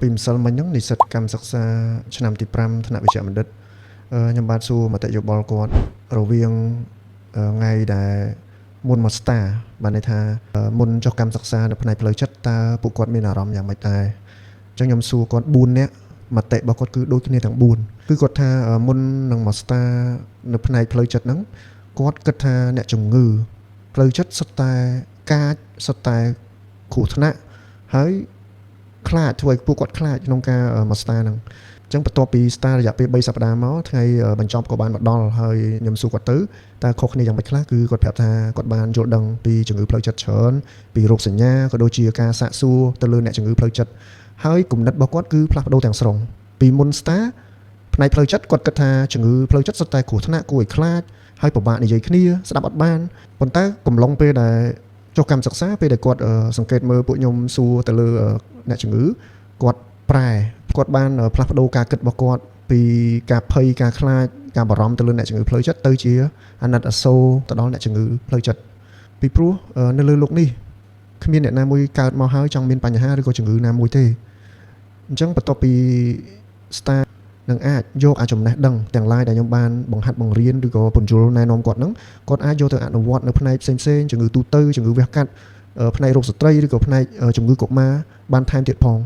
ពីម្សិលមិញហ្នឹងនិស្សិតកម្មសិក្សាឆ្នាំទី5ថ្នាក់វិជ្ជបណ្ឌិតខ្ញុំបាទសួរមតិយោបល់គាត់រវាងថ្ងៃដែលមុនមកស្តាបានន័យថាមុនចុះកម្មសិក្សានៅផ្នែកផ្លូវចិត្តតើពួកគាត់មានអារម្មណ៍យ៉ាងម៉េចដែរអញ្ចឹងខ្ញុំសួរគាត់4នាក់មតិរបស់គាត់គឺដូចគ្នាទាំង4គឺគាត់ថាមុននឹងមកស្តានៅផ្នែកផ្លូវចិត្តហ្នឹងគាត់គិតថាអ្នកជំងឺផ្លូវចិត្តសុទ្ធតែកាចសុទ្ធតែគ្រោះថ្នាក់ហើយ ខ្លាចធ្វើឲ្យពួកគាត់ខ្លាចក្នុងការមកស្តាហ្នឹងអញ្ចឹងបន្ទាប់ពីស្តារយៈពេល3សប្តាហ៍មកថ្ងៃបញ្ចប់ក៏បានមកដល់ហើយខ្ញុំសួរគាត់ទៅតើខុសគ្នាយ៉ាងម៉េចខ្លះគឺគាត់ប្រាប់ថាគាត់បានយល់ដឹងពីជំងឺផ្លូវចិត្តច្រើនពីរោគសញ្ញាក៏ដូចជាការសាកសួរទៅលើអ្នកជំងឺផ្លូវចិត្តហើយគំនិតរបស់គាត់គឺផ្លាស់ប្ដូរទាំងស្រុងពីមុនស្តាផ្នែកផ្លូវចិត្តគាត់គិតថាជំងឺផ្លូវចិត្តសុទ្ធតែគ្រោះថ្នាក់គួរឲ្យខ្លាចហើយពិបាកនិយាយគ្នាស្ដាប់អត់បានប៉ុន្តែកំឡុងពេលដែលចុះកម្មសិក្សាពេលដែលគាត់សង្កេតមើលពួកខ្ញុំសួរទៅលើអ្នកជំងឺគាត់ប្រែគាត់បានផ្លាស់ប្ដូរការគិតរបស់គាត់ពីការភ័យការខ្លាចការបារម្ភទៅលើអ្នកជំងឺផ្លូវចិត្តទៅជាអាណិតអាសូរទៅដល់អ្នកជំងឺផ្លូវចិត្តពីព្រោះនៅលើលោកនេះគ្មានអ្នកណាមួយកើតមកហើយចង់មានបញ្ហាឬក៏ជំងឺណាមួយទេអញ្ចឹងបន្ទាប់ពី star នឹងអាចយកអាចំណេះដឹងទាំងឡាយដែលខ្ញុំបានបង្ហាត់បង្រៀនឬក៏ពន្យល់ណែនាំគាត់ហ្នឹងគាត់អាចយកទៅអនុវត្តនៅផ្នែកផ្សេងៗជំងឺទូទៅជំងឺវះកាត់ផ្នែករោគស្ត្រីឬក៏ផ្នែកជំងឺកុមារបានថែមទៀតផង។